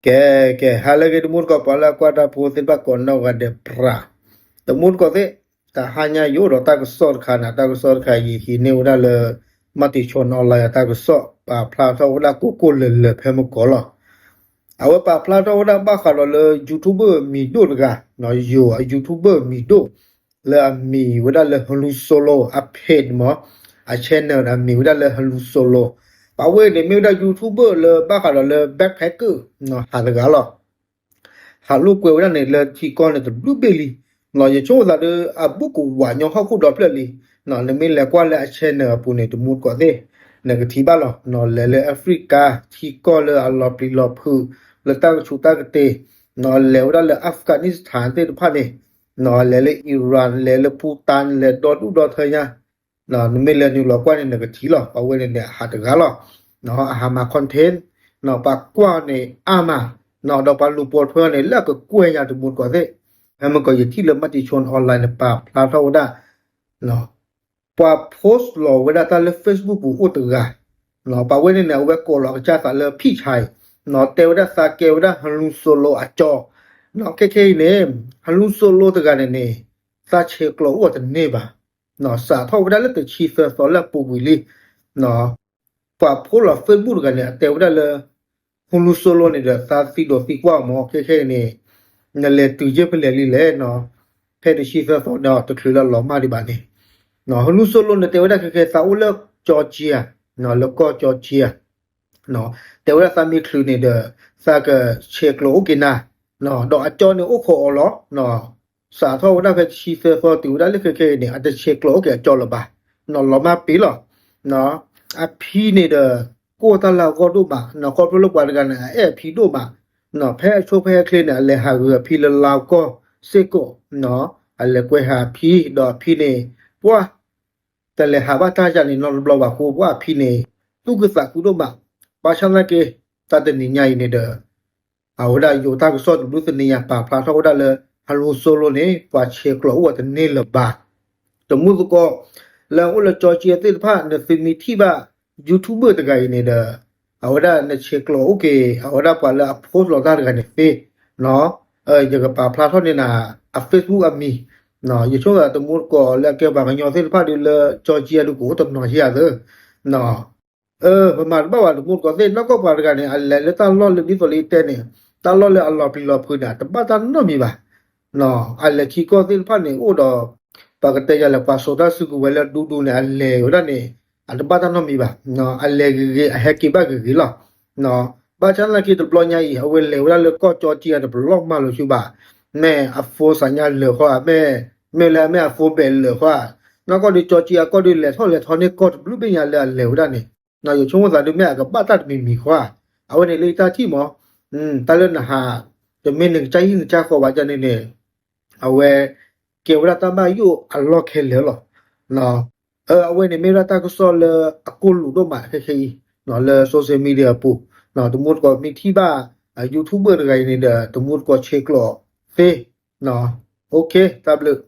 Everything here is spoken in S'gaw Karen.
ကဲ ကဲ ဟါလၢအဂ့ၤ တမူတကိး ပှၤလၢအကွၢ်တၢ်ဖိသ့ၣ်တဖၣ်ကိးနီၢ်ဂၤဒဲးပြး, တမူတကိးသ့ၣ်, တဟါညါယအိၣ်ဒီးတၢ်ကစီၣ်တခါန့ၣ် တၢ်ကစီၣ်တခါအံၤဟံးန့ၢ်ဝဲဒၣ်လၢ Matichon online အတၢ်ကစီၣ် ပာ်ဖျါထီၣ်ဝဲဒၣ်ကိၢ်ကိၢ်လၢၤလၢၤဖဲမုၢ်ကီၤလီၤ. အဝဲပာ်ဖျါထီၣ်ဝဲဒၣ်ဘၣ်ဃးဒီးလၢ YouTuber မံၤဒိၣ်တဂၤ, ယိၤ YouTuber မံၤဒိၣ် လၢအမံၤဝဲဒၣ်လၢ Helu Solo အ page မ့ၢ် အ channel န့ၣ် အမံၤဝဲဒၣ်လၢ Helu Solo. ပှၤဝဲန့ၣ်မ့ၢ်ဝဲဒၣ် YouTuber လၢဘၣ်ဃးဒီးလၢ backpacker ဟးတဂၤလီၤ. ဟးလိာ်ကွဲဝဲဒၣ်န့ၣ်လၢထံကီၢ်န့ၣ်တဘျုးဘ့ၣ်လံ. ယဆိကမိၣ်သးဒီး အဘူးကဝးညီဟီၣ်ခိၣ်ဒီဖျၢၣ်လံ. နမ့ၢ်လဲၤကွၢ်လၢအ channel အပူၤန့ၣ် တမူတကိးသ့ၣ် နကထံၣ်ဘၣ်လီၤ. လဲၤလၢ Africa ထံကီၢ်လၢအလီၤပျံၤလီၤဖုး လၢတၢ်ကဆူးတၢ်ကတ့ၤ, လဲၤဝဲဒၣ်လၢ Afghanistan သ့ၣ်တဖၣ်န့ၣ်, လဲၤလၢ Iran လဲၤလၢ Bhutan လဲၤဒီဒူၣ်ဒီထၢညါ နမ့ၢ်လဲၤနုာ်လီၤကွၢ်န့ၣ် နကထံၣ်လီၤ. ပှၤဝဲန့ၣ်န့ၣ် အဟးတဂၤလီၤ. အဟးမၤ content, ပှၤကွၢ်န့ၣ်အါမး, ဒီးပှၤလူၤပိာ်ထွဲန့ၣ် လၢအကကွဲၢ်ညါတမူတကိးသ့ၣ်. ဖဲမုၢ်ကီၤယထံၣ်လၢ Matichon online န့ၣ် ပာ်ဖျါထီၣ်ဝဲဒၣ် ပှၤ post လီၤဝဲဒၣ်တၢ်လၢ Facebook ပူၤအိၣ်တဂၤ, ပှၤဝဲန့ၣ်န့ၣ် အဝဲကိးလီၤအကစၢ်သးလၢ ဖံၣ်ဆါအံၤ, တဲဝဲဒၣ်သးကဲဝဲဒၣ် Helu Solo အကၠီ, ခဲခဲအံၤန့ၣ် Helu Solo တဂၤန့ၣ်န့ၣ် သးဆဲးကျိးအိၣ်အီၤတန့ၢ်ဘၣ်. စးထီၣ်ဝဲဒၣ်လၢတဆံသၢသီလၢအပူၤကွံာ်လံ. ပှၤ post လီၤ Facebook တဂၤန့ၣ် အတဲဝဲဒၣ်လၢ Helu Solo န့ၣ်ဒီး သးသံဒိးသံကွၢ်အီၤမ့ၢ် ခဲခဲအံၤန့ၣ် နလဲၤတုၤယ့ၢ်ဖဲလဲၣ်လံလဲၣ်, ဖဲတဆံသၢသီန့ၣ် တချုးလၢအလီၤမၢ်ဒံးဘၣ်န့ၣ်, Helu Solo န့ၣ် တဲဝဲဒၣ်ခဲခဲ သးအိၣ်လၢ Georgia, လၢကီၢ် Georgia, တဲဝဲဒၣ်သးမ့ၢ်ချုးန့ၣ်ဒီး သးကဆဲးကျိးအိၣ်က့ၤနၤ, ဒီးအကၠီန့ၣ်အိၣ်ခိးအီၤလီၤ. စးထီၣ်ဝဲဒၣ်ဖဲတဆံသၢသီတုၤဝဲဒၣ်လၢခဲခဲအံၤန့ၣ် အတဆဲးကျိးအိၣ်က့ၤအကၠီလၢၤဘၣ်, လီၤမၢ်ပ့ၤလီၤ. အဖံန့ၣ်ဒီး ကအိၣ်တၢ်လၢအဂီၢ်ဒိၣ်မး, ခီဖျိလၢပှၤတဂၤန့ၣ် အအဲၣ်အဖံဒိၣ်မး, ဖဲအဆိဖဲအချ့န့ၣ် အလဲၤဟးဂုာ်အဖံလၢလါကီၢ်စ့ၢ်ကီး, အလဲၤကွဲဟးအဖံ ဒီးအဖံန့ၣ် ပှၤ တလဲၤဟးဘၣ်တၢ်ယၤန့ၣ် နီတဘျီဘၣ်အဃိ ပှၤအဖံန့ၣ် သူၣ်ခုသးခုဒိၣ်မး, ဘၣ်ဆၣ်သနာ်က့ တၢ်တနံၤညါအံၤန့ၣ်ဒီး အဝဲဒၣ်ယိၤတၢ်ကစီၣ်တဘျုးသနံၤညါပာ်ဖျါထီၣ်ဝဲဒၣ်လၢ Helu Solo န့ၣ် ပှၤဆဲးကျိးအိၣ်အီၤတန့ၢ်လၢၤဘၣ်. တမူသကိး လၢအအိၣ်လၢ Georgia သ့ၣ်တဖၣ် နသုမ့ၢ်ထံၣ်ဘၣ် YouTuber တဂၤအံၤန့ၣ်ဒီး အဝဲဒၣ်နဆဲးကျိးအိၣ်က့ၤ အဝဲဒၣ်ပှၤလၢအ post လီၤတၢ်တဂၤန့ၣ်သ့, ယကပာ်ဖျါထီၣ်န့ၢ်နၤ အ Facebook အမံၤ, ယဆိကမိၣ်တမူသကိးလၢအကဲပှၤကညီသ့ၣ်တဖၣ်ဒုးလၢ Georgia ဒုးကအိၣ်တနီၤယၤသၢ ပမၤတဘၣ်ဘၣ်တမူတကိးသ့ၣ် နီၢ်ကီၢ်ပှၤတဂၤန့ၣ် အလဲၤလၢတၢ်လီၢ်လၢဒ်သိးလၢယတဲန့ၣ် တၢ်လီၢ်လၢအလီၤပျံၤလီၤဖုးန့ၣ် တဘၣ်တၢ်နီတမံၤဘၣ်. အလဲၤထံကီၢ်သ့ၣ်တဖၣ်န့ၣ် အိၣ်ဒီး ပကတဲယၤလဲၣ် ပှၤစိာ်တၢ်စုကဝဲၤလၢဒူဒူန့ၣ် အလဲၤဝဲဒၣ်န့ၣ် အတဘၣ်တၢ်နီတမံၤဘၣ်. အလဲၤဂ့ၤဂ့ၤ အဟဲက့ၤဘၣ်ဂ့ၤဂ့ၤလီၤ. ဘၣ်ဆၣ်သနာ်က့တဘျီညါအံၤ အဝဲလဲၤဝဲဒၣ်လၢကီၢ်ကၠီကံအတဘျီမးလီၤဆူဘၣ်. မ့ၢ်အ phone စးညါလၢာ်ဃီဧါ, မ့ၢ် မ့ၢ်လၢအမ့ၢ်အ phone ဘဲးလၢာ်ဃီဧါ. နီၢ်ကီၢ်ဒီးကၠီကံအကီၢ်ဒီး လဲၤထီၣ်လဲၤထီန့ၢ်ကီၢ်တဘျုးဘ့ၣ်ညါလၢအလဲၤဝဲဒၣ်န့ၣ်, ယဆိကမိၣ်သးဒုးမ့ၢ်အကဘၣ်တၢ်တမံၤမံၤဃီဧါ. အဝဲန့ၣ်လၢယတၢ်ထံၣ်မး, တၢ်လၢနဟး တမ့ၢ်နကစၢ်ဟံၣ်နကစၢ်ဃီဘၣ်န့ၣ်န့ၣ် အဝဲ ကဲဝဲဒၣ်တၢ်ဘၣ်ယိၣ်အလီၢ်ခဲလၢာ်လီၤ. အဝဲန့ၣ်မ့ၢ်ဝဲဒၣ်တၢ်ကစီၣ်လၢအကိၢ်လူးဒိၣ်မးခဲခဲအံၤ လၢ social media အပူၤ, တမူတကိးမ့ၢ်ထံၣ်ဘၣ် YouTuber တဂၤအံၤန့ၣ်ဒီး တမူတကိးဆဲးကျိးသ့, OK တၢ်ဘျုး.